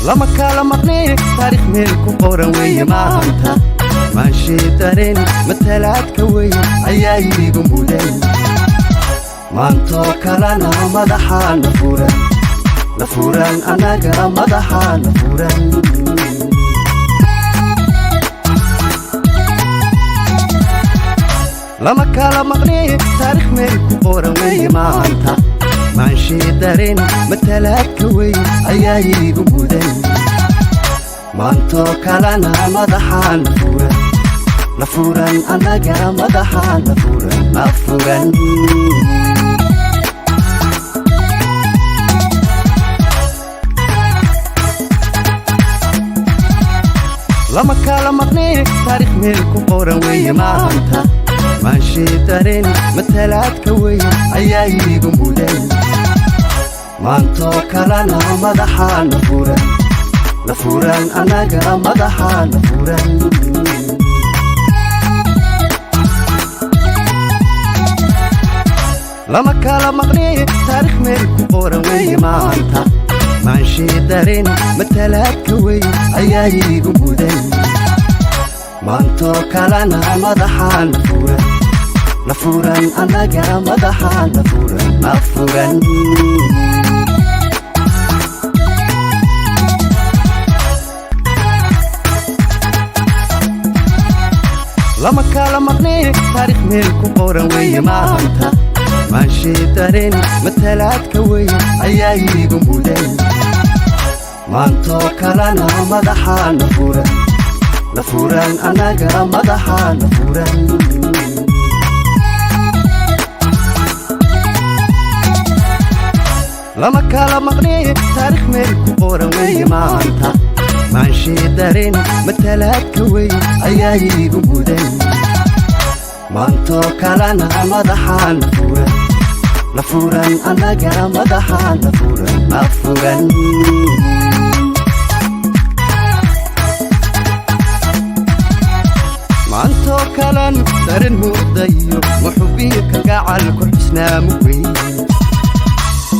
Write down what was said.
Lama kala maqnee, taariikh meel ku qoran weeye maanta. Maanshii dareen matalaadka weyn ayaa iigu mudan. Maantoo kalena madaxaa na furan, na furan, annaga madaxaa na furan. Lama kala maqnee, taariikh meel ku qoran weeye maanta. Maanshii dareen matalaadka weyn ayaa iigu mudan. Maantoo kalena madaxaa na furan, na furan, annaga madaxaa na furan, na furan. Lama kala maqnee, taariikh meel ku qoran weeye maanta. Maanshii dareen matalaadka weyn ayaa iigu mudan. Maantoo kalena madaxaa na furan, na furan, annaga madaxaa na furan. Lama kala maqnee, taariikh meel ku qoran weeye maanta. Maanshii dareen matalaadka weyn ayaa iigu mudan. Maantoo kalena madaxaa na furan, na furan, annaga madaxaa na furan, na furan. Lama kala maqnee, taariikh meel ku qoran weeye maanta. Maanshii dareen matalaadka weyn ayaa iigu mudan. Maantoo kalena madaxaa na furan, na furan, annaga madaxaa na furan. Lama kala maqnee, taariikh meel ku qoran weeye maanta. Maanshii dareen matalaadka weyn ayaa iigu mudan. Maantoo kalena madaxaa na furan, na furan, annaga madaxaa na furan, na furan. Maantoo kalan dareen muuqdayo muxubiyo kalgacal ku xusnaa mugweyn.